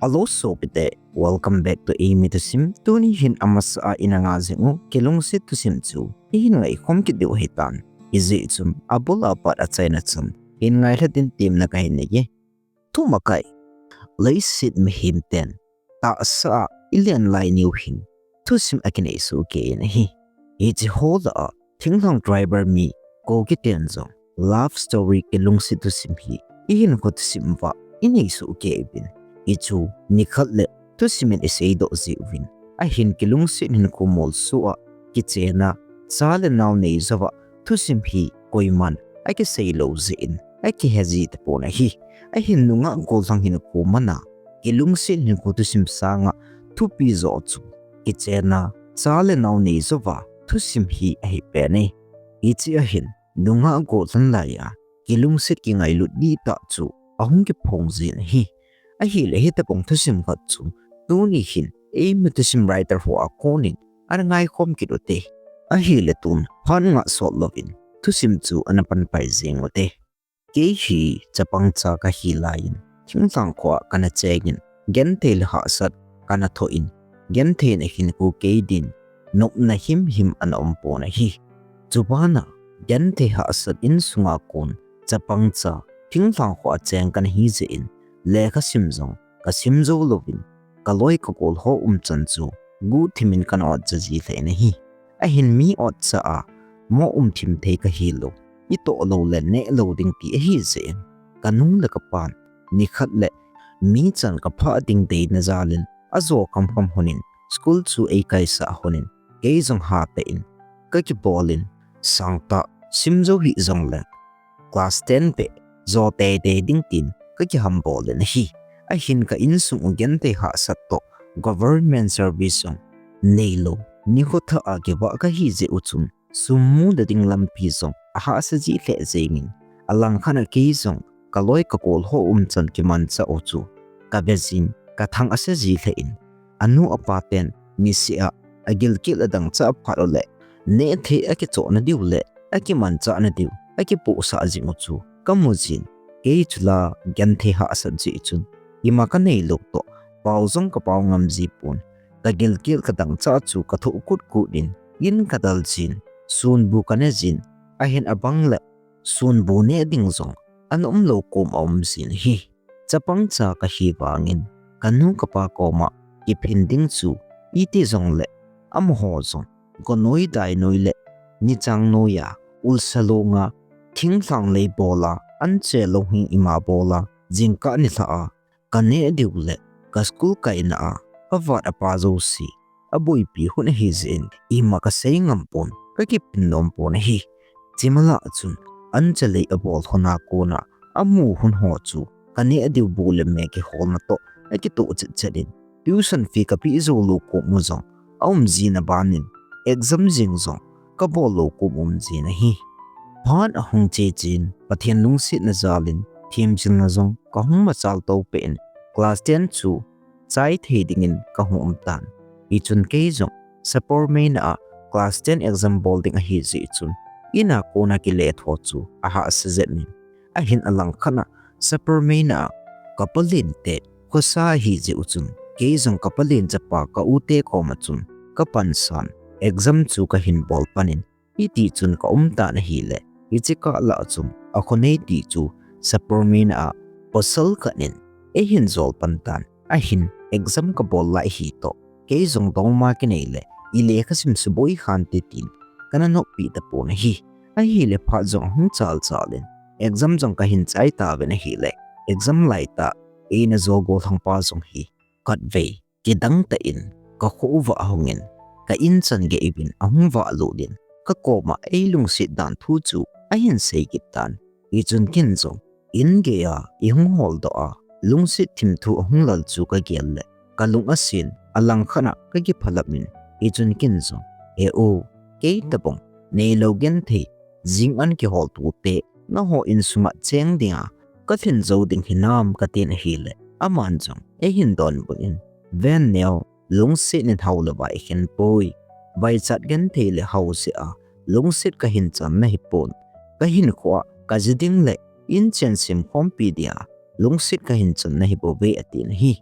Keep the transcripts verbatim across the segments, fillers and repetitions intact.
Hello sopite, welcome back to Eimi Thusim. Tuni hin amasa a ina ngai jing u kilungset thusim chu ihin ngaikhom kit diu ahitan. Ijeh chun abul a pat achaina chun hin ngailha din temna kahin nei e. Thumakai. Leiset mihem ten tahsa a ilen lai niu hin thusim akinei soh kei in ahi. Hiche ho lah a thinglhang driver mi Kuki ten jong love story kilungset thusim hi ihinkho thusim uva inei soh kei uvin. Hichu nikhat le thusim in isei doh jiuvin. Ahin kilungset hinkho molso a kichen a cha le nao nei jouva thusim hi koiman akisei lou jeh in akihe ji tapon ahi. Ahin nungah gollhang hinkho man a kilungset hinkho thusim sanga thupi joh chu kichen a cha le nao nei jouva thusim hi ahi pen e. Hiche ahin nungah gollhang lai a kilungset kingailut dihtah chu ahung kiphong jin ahi. Ahile hitabang thusim khat chu tuni hin Eimi Thusim writer ho a konin ana ngaikhom kit ute. Ahile tun phat ngah sot louvin thusim chu ana panpai jing ute. Kei hi chapang cha kahi laiyin thinglhang kho a kana chengin genthei le hahsat kana thoh in, gentheina hinkho kei din nopna himhim ana um pon ahi. Chubana genthei hahsat insunga kon chapang cha thinglhang kho a cheng kana hi jeh in lekha sim jong kasim jou louvin kaloi kagol ho umchan chu guhthim in kana otcha ji lheh in ahi. Ahin mi otcha a mo umthim thei kahilou, itoh lou le neh lou ding ti ahi jeh in kanu le kapan nikhat le mi chan kaphah ding deina jal in ajo khamkham lhonin school chu eikaisah lhonin kei jong hatah in kakibol in sangtah sim jou hih jongle class ten beh jo teitei ding tin kakihambol in ahi. Ahin ka insung u genthei hahsat toh government service jong neilou nikho thah a kivah kahi jeh u chun sum muda ding lampi jong ahahsa ji lheh jengin, alangkhat a kei jong kaloi kagol ho umchan kimanchah u chu kave jin kathang asa ji lheh in, anu apa ten niseh a agilkel adangchah aphat uleh nehthei akichohna diu le akimanchahna diu akipohsah jing u chu kamu jin, kei chu la genthei hahsat jeh chun ima kaneilou toh pao jong kapao ngam ji pon, kagilkel kadangchah chu kathoh kutkut in in kadal jin, sunbu kane jin, ahin abang le sunbu neh ding jong ana umlou kom aum jin ahi. Chapang cha kahi vangin kanu kapa koma kiphin ding chu iti jongle amaho jong gonoi dainoi le nichang noiya ulsa longa thinglhang lei bola anche louhing ima bola jingkah nilhah a kaneh diu le ka school kaina a kavat apa jouse aboipi hun ahi jeh in ima kasei ngam pon, kakiphin nom pon ahi. Chima lah chun anche lei abol lhona kona amu hun ho chu kaneh diu bu le me kiholna toh akitoh chetchet in tuition fee kapeh jou lou kom u jong aum jin abanin exam jeng jong kabol lou kom um jin ahi. Phat ahung che chen Pathen lungsetna jal in themjilna jong kahung machal to peh in class ten chu chai thei dingin kahung um tan. Hichun kei jong Sapormeina a class ten exam bol ding ahi jeh chun ina kona kiletho chu ahahsa jep in, ahin alangkhat a Sapormeina a kapalen te khosa ahi jeh u chun kei jong kapalen chapa ka u te koma chun kapansan exam chu kahin bol panin, hiti chun kaum tan ahile hiche kah lah chun akhonei ti chu Sapormeina a pasal khat in eihin jol pan tan. Ahin exam kabol lai hi toh kei jong dongma kinei le ilekha sim suboi khante tin kana noppi tapon ahi. Ahile phat jong ahung chal chal in exam jong kahin chai tauvin ahile exam laitah eina jo gollhang pa jong hi khatvei kidang tah in kakho uva ahungin ka in chan gei uvin ahung valut in kakoma eilungset dan thu chu ahin sei kit tan. Hichun ken jong in geiya ihung holdoh a lungset thim thu ahung lal chu kagel le kalung asen, alangkhat a kakiphalam in hichun ken jong, he u, kei tabang neilou genthei jing an kihol tute naho insunga cheng dinga kalhin jou ding hinam katin ahile aman jong eihin donbut in, ven neo, lungset in hao le vai khen poi, vaichat genthei le hao jeh a lungset kahin chan nahipon, kahinkho a kaji ding le inchen sim khompi dia lungset kahin chan nahibouve atin ahi.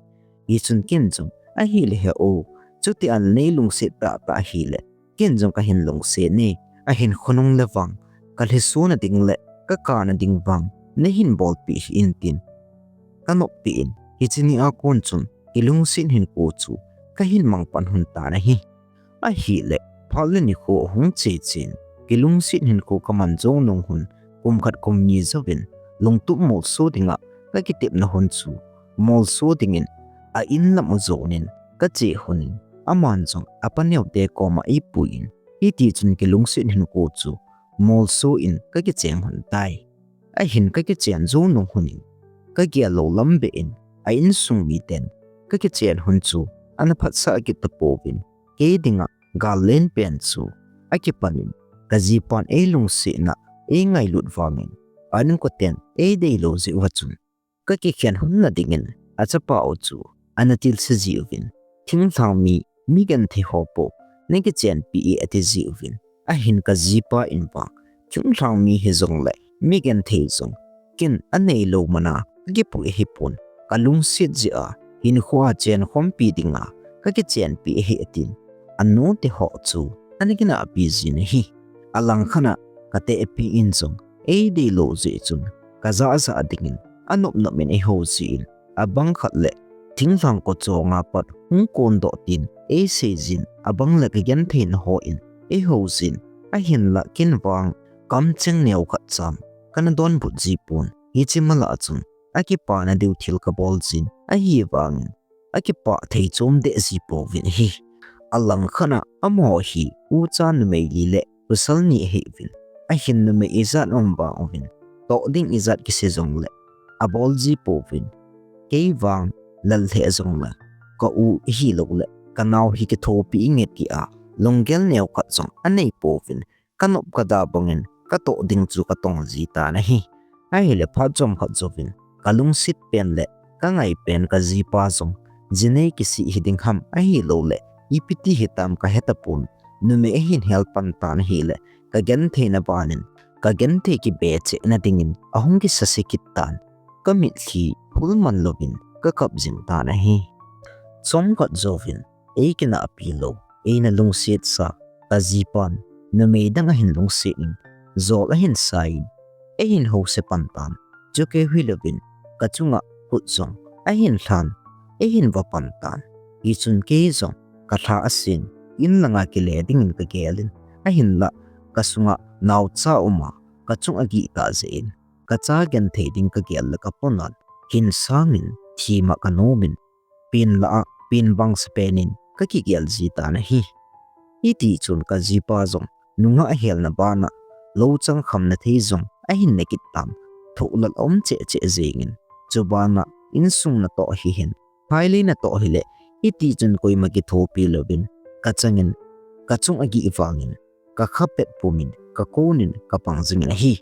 Hichun ken jong, ahile he o, chuti a nei lungset tahtah ahile, ken jong kahin lungset e, ahin khonung le vang, kalhiso na ding le, kakap na ding vang, neihin bolpeh hih in tin. Kanoppeh in, hiche nia kon chun, kilungset hinkho chu, kahin mangpan lhon tan ahi. Ahile, phat le nikho ahung che chen, kilungset hinkho kaman jou nung lhon, kum khat kum ni jouvin, lungtup molso dinga, kakitepna lhon chu, molso dingin, a in lam u jonin, kache lhonin, aman jong, apa neote koma eipuiyin, hitichun kilungset hinkho chu, molso in, kakicheng lhon tai. Ahin kakichen jou nung lhonin, kagel lou lam beh in, a insung miten, kakichen lhon chu, ana phatsah kit tapouvin, kei dinga, gal len pen chu, akipanin, kajipan eilungsetna, eingailut vangin, a inkoten, eideilou jeh uva chun, kakikhen lhon na dingin, achapa u chu, ana tilse jiuvin, thinglhang mi, mi genthei ho bou, nakichenpi e ati jiuvin, ahin kajipa in vang, thinglhang mi hijongle, mi genthei jong, ken aneilou mana, kakipui ahipon, kalungset jeh a, hinkhoa chenkhompi dinga, kakichenpi ahi atin, anu te ho chu, ana kinahpi jin ahi. Alangkhat a, katehpi in jong, eideilou jeh chun, kajah jah dingin, anop nop in eihou jin, abang khat le, thinglhang kochonga pat, hung kondoh tin, eiseijin, abang le kagentheina hon, eihou jin, ahinla ken vang, kamcheng neo khat cham, kana donbut jipon, hiche malah chun, akipana diu thil kabol jin, ahivangin, akipah thei chom deh jipouvin ahi. Alangkhat a, amaho hi, ucha numei li le, pasal ni ahiuvin, ahin numei ijat um vang uvin, toh ding ijat kisei jongle, abol jipouvin, kei vang, lal lheh jongle, ka u ihiloule, kanao hi kithopi inge tia, lunggel neo khat jong aneipouvin, kanop kada bangin, katoh ding chu katong jitan ahi. Ahile phat chomkhat jouvin, kalungset pen le, kangai pen kajipa jong, jinei kisih hiding ham ahiloule, ipi ti hitam kahetapon, numei ahin helpan tan ahile, kagentheina banin, kagenthei kibe chehna dingin, ahung kisase kit tan. Kamitlhi, phulman louvin, kakap jing tan ahi. Chomkhat jouvin, eikinahpi lou, eina lungsetsa, kajipan, numei dang ahin lungset in, jol ahin sa in, eihin house pan tan, chukeu hilouvin, kachunga khut jong, ahin lhan, eihin vapan tan, hichun kei jong, kalha asen, in langa kile dingin kagelin, ahinla, kasunga naocha uma, kachung agih tah jeh in, kacha genthei ding kagel le kaponan, hin sangin, thima kanomin, pen lah a, pen vangsa penin, kakigel jitan ahi. Hitichun kajipa jong, nungah helna bana, louchang khamna thei jong, ahin ne kit tan, thohlal aum cheh cheh jengin, chubana, insung natoh hihen, phailei natoh hile, hitichun koima kithopi louvin, kachangin, kachung agih vangin, kakhapet pumin, kakounin, kapang jingin ahi.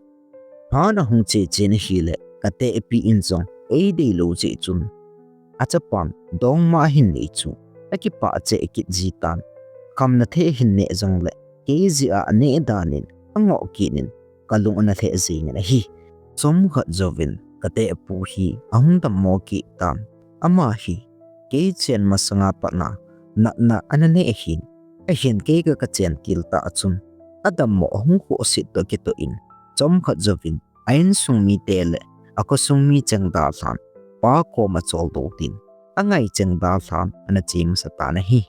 Phat ahung che chen ahile, katehpi in jong, eideilou jeh chun, achapan, dongma ahin nei chu, akipah cheh kit jitan, khamna thei ahin neh jongle, kei jeh a aneh danin, angoh kit in, kalung ana lheh jengin ahi. Chomkhat jouvin, katehpu hi, ahung dammo kit tan, ama hi, kei chen masanga patna, natna ana nei ahin, ahin kei ka kachen til tah chun, adammo ahung khohset toh kitoh in, chomkhat jouvin, a insung mite le, akhosung mi cheng dalhan, pa koma choldo tin, angai cheng dalhan, ana che masa tan ahi.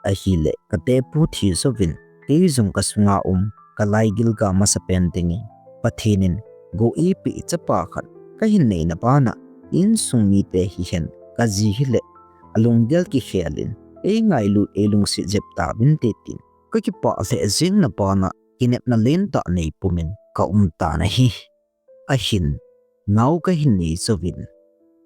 Ahile, katehpu thi jouvin, kei jong kasunga um, kalaigil ga masapen dingin, Pathen in, go eipeh chapa khat, kahin neina bana, insung mite hihen, kaji hile, alunggel kikhelin, eingailut eilungset jep tauvinte tin, kakipah lheh jengna bana, kinepna lentah neipumin, kaum tan ahi. Ahin, nao kahin nei jouvin,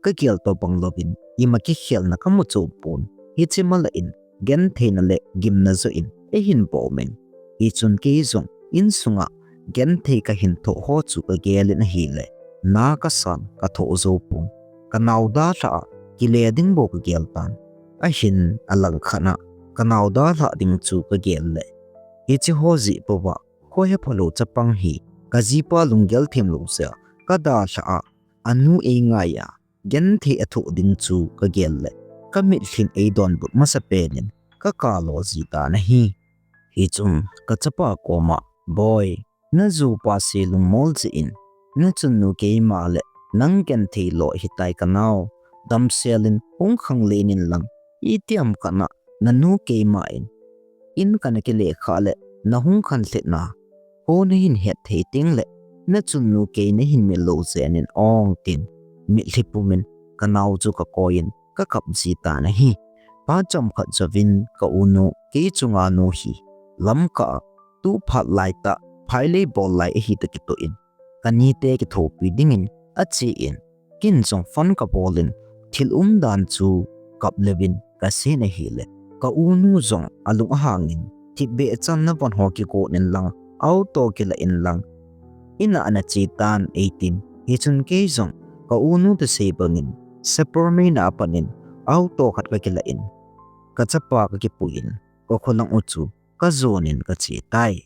kagel tobang louvin, ima kikhelna kamu chopon, hiche malah in, gentheina le gimna joh in, eihin bomin. Hichun kei jong, insunga, genthei kahin thoh ho chu kagelin ahile, na kasan, kathoh joupon, kanao dalhah a, kile ding bou kagel tan. Ahin, alangkhat a, kanao dalhah ding chu kagel le, hiche ho jeh pouva, khohephalou chapang hi, kajipa lunggel themlou jeh a, kadalhah a, anu eingai a, genthei athoh ding chu kagel le, kamitlhin eidonbut masapen in kakalo jitan ahi. Hichun kachapa koma, Boi, najupa se lungmol jeh in nachunnu keima le nang genthei lo hitai kanao, damsel in hung khanglen in lang, itiham khat a nanu keima in in kana kile khah le nahung khanlhitna ho nahin het thei tengle nachunnu kei nahin mil lou jeh in ong, tin mitlhi pum in kanao chu kakoi in kakap jitan ahi. Phat chomkhat jouvin ka-unu kei chunga nu hi lamkah a tu phat laitah phailei bol lai ahi toh kitoh in kanite kithopi dingin achen, ken jong phone kabol in thil umdan chu kap leuvin kasen ahile, ka-unu jong alung ahang in, thipbeh chan navon ho kigon in lang, auto kilah in lang, in a nachetan eitin. Hichun kei jong ka-unu thusei bangin Sapormeina apat in auto khat kakilah in, kachapa kakipui in kakholang u chu kajon in kachetai.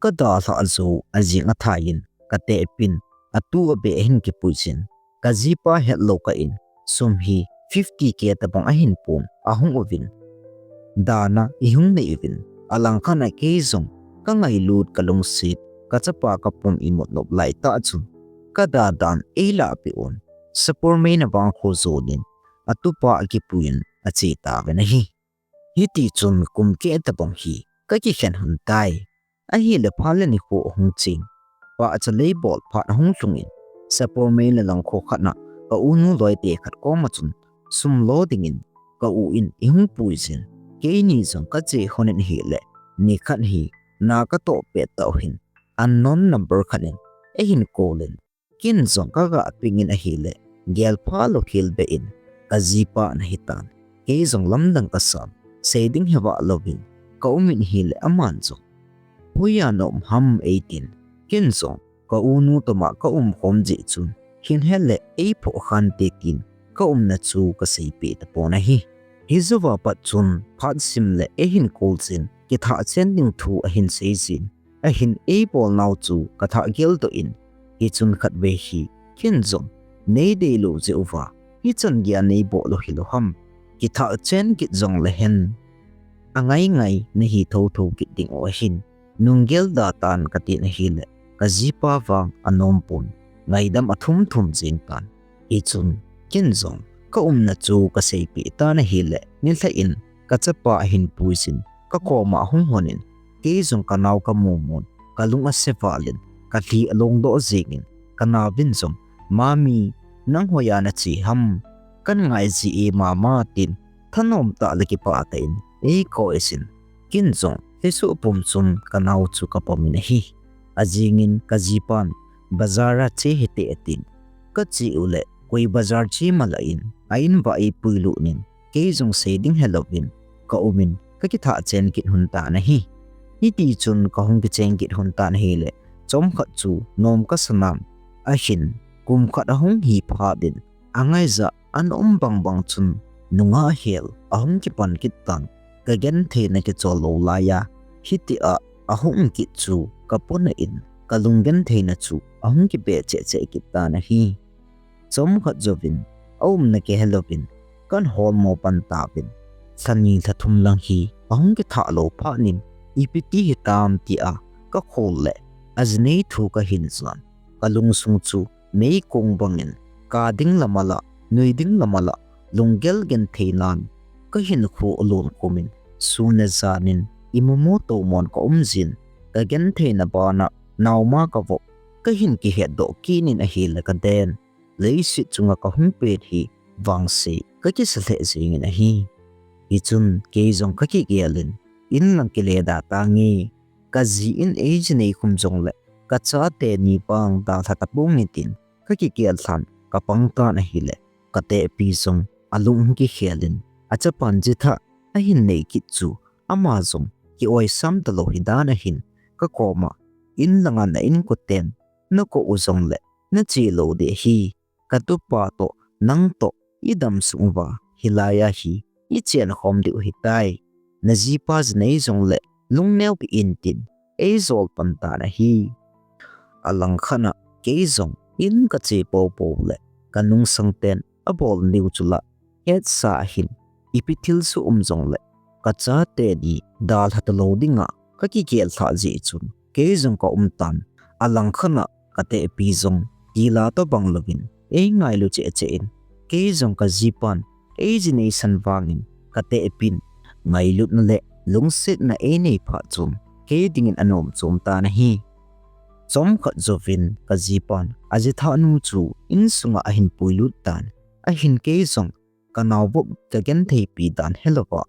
Kadalhah jou ajing athai in katehpin, atu abeh ahin kipui jin, kajipa hetlou kah in sum hi fifty K tobang ahin pon ahung uvin, dana ihung nei uvin, alangkhat a kei jong kangailut kalungset, kachapa kapum imut nop laitah chun kadadan eilahpeh un, Sapormeina vangkho jon in atupa akipui in achetauvin ahi. Hitichun kum keh tobang hi kakikhen lhon tai. Ahile phat le nikho ahung cheng, pahcha lei bol phat ahung lhungin, Sapormeina langkho khat a ka-unu loite khat koma chun sum lo dingin ka-u in eihung pui jin, keini jong kache lhon in ahile, nikhat hi na katoh pet tah uhin unknown number khat in eihin call in, ken jong kagah ping in ahile, gelpha lou khel beh in kajipa nahitan, kei jong lamdang kasan, sei ding hevah louvin kaum in ahile, aman jong, hoiya naum ham eitin, ken jong ka-unu toma kaum khom jeh chun, hinhele eiphoh khante tin kaumna chu kaseipeh tapon ahi. Hijouva pat chun phat sim le eihin call jin, kithah chen ding thu ahin sei jin, ahin eibolnau chu kathah geldoh in, hichun khatvei hi ken jong neidei lou jeh uva hichan geiya neibol u hilou ham, kithah chen kit jongle hen angai ngai nahi thotho kit ding u ahin, nunggel da tan katin ahile, kajipa vang anom pon, ngaidam athum thum jeng tan. Hichun ken jong kaumna chu kaseipeh tan ahile, nilhah in kachapa ahin pui jin, kakoma ahung lhon in, kei jong kanao kamu mun, kalung ase val in, kalhi alongdoh jengin, kanaovin jong, Mami, nang hoiya nache ham, kangai ji e mama, tin thanom tah le kipah tah in eikoi jin, ken jong lhisoh pum chun kanao chu kapom in ahi. Ajingin kajipan bazar a che hite atin, kache u le koi bazar che malah in a-in uva eipuilut in, kei jong sei ding helouvin kaumin, kakithah chen kit lhon tan ahi. Hitichun kahung kicheng kit lhon tan ahile, chomkhat chu nom kasanan, ahin kum khat ahung hi phat in, angaijah ana um bang bang chun nungah hel ahung kipan kit tan, kagentheina kichol lou laiya hitia ahung um kit chu kapona in, kalunggentheina chu ahung kibeh cheh cheh kit tan ahi. Chomkhat jouvin aumna kihelouvin kana holmo pan tauvin, lha ni lha thum lang hi ahung kithah lou phat in, ipi ti hitam tia kakhol le ajinei thu kahin jan, kalungsung chu meikong bangin, ka ding lama lah, nui ding lama lah, lunggel gentheinan kahinkho alon khum in, sun le jan in imumu tomon kaum jin, kagentheina bana naoma kavop kahin kihetdoh kit in ahile kaden, leiset chunga kahung pet hi vangse kakisa lheh jengin ahi. Hichun kei jong kakigel in, in lang kile da tange, kaji in eiji neikhum jongle kachate ni vang dalha tapong in tin, kakigel lhan kapang tan ahile, katehpi jong alung kikhel in, achapan jithah ahin nei kit chu ama jong ki-oisam talou hidan ahin, kakoma, in langa na inkoten nakou u jongle nache lou ding ahi, katupa toh nang toh idam sung uva hilaiya hi ichen khom diu ahitai. Najipa jinei jongle lungneo hih in tin eijol pan tan ahi. Alangkhat a kei jong in kache poupou le kanungsang ten abol niu chu lah hetsa ahin, ipi thilsoh um jongle, kachate ni dalha talou dinga kakigel lhah jeh chun, kei jong kaum tan, alangkhat a katehpi jong tila tobang louvin eingailu cheh cheh in, kei jong kajipan eijineisan vangin katehpin ngailutna le lungsetna einei phat chun, kei dingin anom chom tan ahi. Chomkhat jouvin kajipan ajithahnu chu insunga ahin puilut tan, ahin kei jong kanaovop kagentheipi dan helouva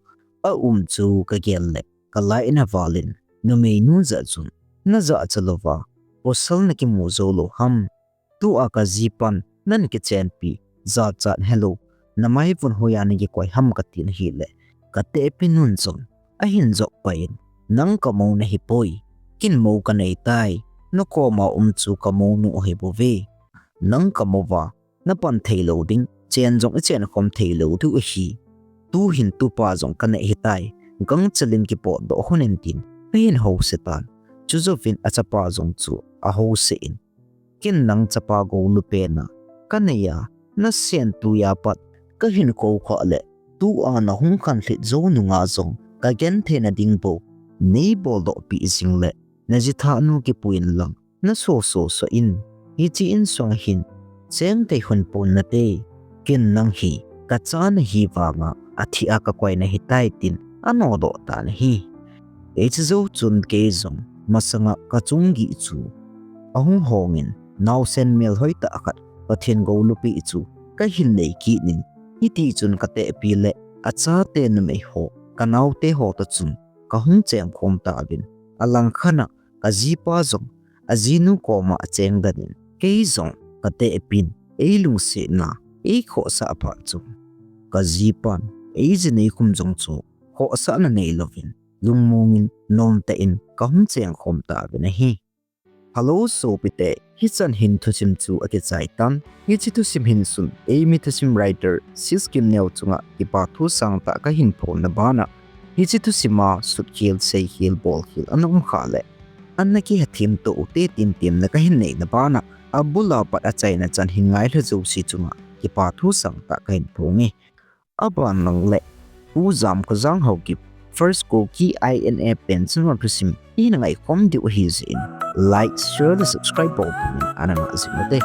aum chu kagel le, kalai in avalin, numeinu jat chun, najahcha louva pasal nakimu jou lou ham? Tua kajipan nana kichenpi jachat helou, namaivun hoiya nakikoi ham katin ahile, katehpi nun jong ahin joppai in, nang kamou nahipoi, ken mou kaneitai, nakoma um chu kamounu ahibouve. Nang kamouva napan theilou ding chen jong ichenkhom theilou diu ahi. Tuhin tupa jong kanei hitai, gangchalin kipotdoh lhonin tin ahin housetan. Chujouvin achapa jong chu ahouse in, ken nang chapa goulupen a kanei a, nasen tuiya pat kahin koukhah le, tua nahung khanlhit jou nunga jong kagentheina ding bou neiboldohpeh jing le, najithahnu kipui inlang nasoso soh in, hiche insunga hin chengthei lhon pon nate. Ken nang hi kacha nahi vanga athia kakoi nahitai tin anodoh tan ahi. Hiche jou chun kei jong masanga kachunggih chu ahung hongin, naosen melhoi tah khat Pathen goulupeh chu kahin nei kit in, hitichun katehpi le achate numei ho, kanaote ho toh chun kahung chengkhom tauvin, alangkhat a kajipa jong ajinu koma achengden in, kei jong katehpin eilungsetna eikhohsah phat chun, kajipan eijinei khum jong chu khohsahna neilouvin, lungmongin nomtah in kahung chengkhom tauvin ahi. Hello sopite, hichan hin thusim chu akichai tan. Hiche thusim hin sun eimi thusim writer Sis Kimneo chunga kipa thu sangtah kahin phonna bana, hiche thusima sutkhel, seikhel, bolkhel ana um khah le, ana kihethem to ute tin temna kahin neina bana, abula pat achaina chan hin ngailha jouse chunga kipa thu sangtah kahin phonge. Aban lang le, Pu Jamkhojang Haokip, First Kuki I N A pen chunga thusim ihin ngaikhom diu ahijeh in, like, share le subscribe bol pum in ana ngah jing ute.